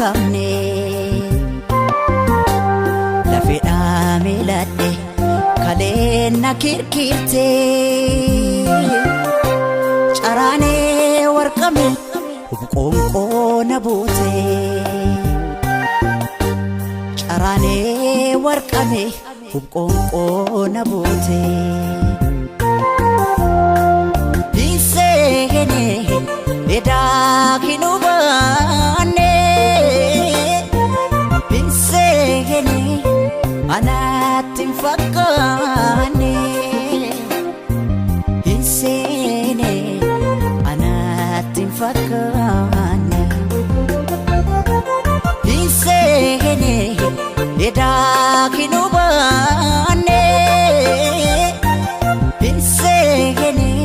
Lakkaamne lafeedhaa miiladhe kaleen na kirkirte caraanee warqame qoonqoo na buute caraanee warqame qoonqoo na buute. Hinseenee edaa kinubaane hinseenee anatti hin fakkaanne hinseenee anatti hin fakkaanne hinseenee edaa kinubaane hinseenee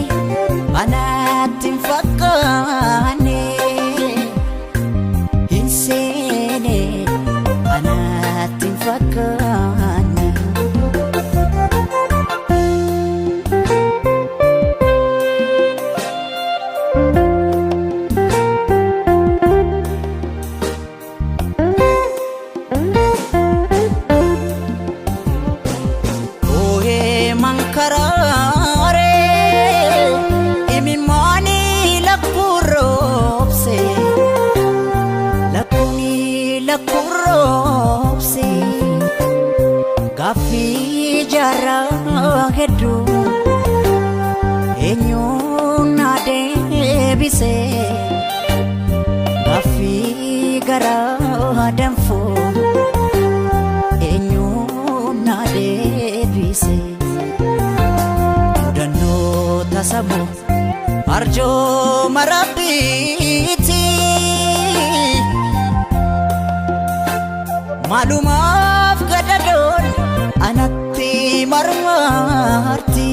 anatti hin fakkaanne hinseenee anatti hin fakkaanne. Oohee mankaraaree imimmaanii lakkuroobse lakkuuni lakkuroobse gaaffii jaarraa hedduu eenyuun na deebise gaaffii garaa danfuu eenyuun na deebise mudannoo tasamoo arjooma rabbiiti maalumaaf gadadoon anatti marmarti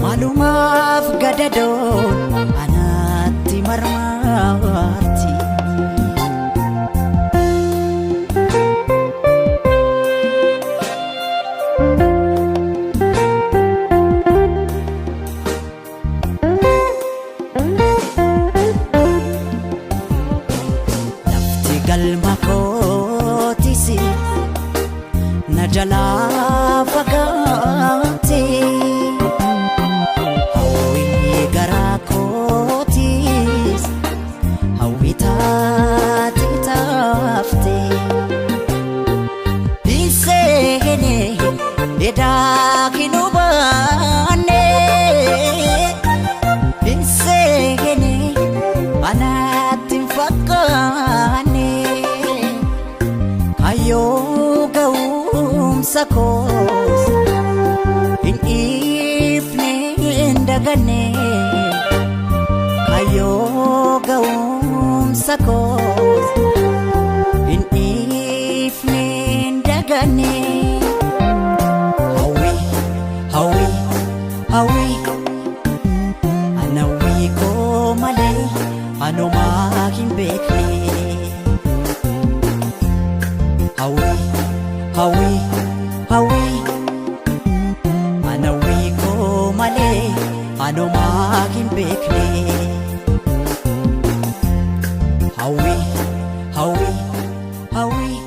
maalumaaf gadadoon anatti marmarti. Lafti galma kootis na jalaa fagaate hawwii garaa kootis hawwii taate taafte hinseenee edaa kinubaane hinseenee anatti hin fakkaanne kaayyoo ga'umsa koos hin dhiifne hin daganne kaayyoo ga'umsa koos hin dhiifne hin daganne. Hawwii hawwii hawwii ana hawwii koo malee anumaa hin beekne. Hawwii hawwii hawwii ana hawwii koo malee anumaa hin beekne. Hawwii hawwii hawwii.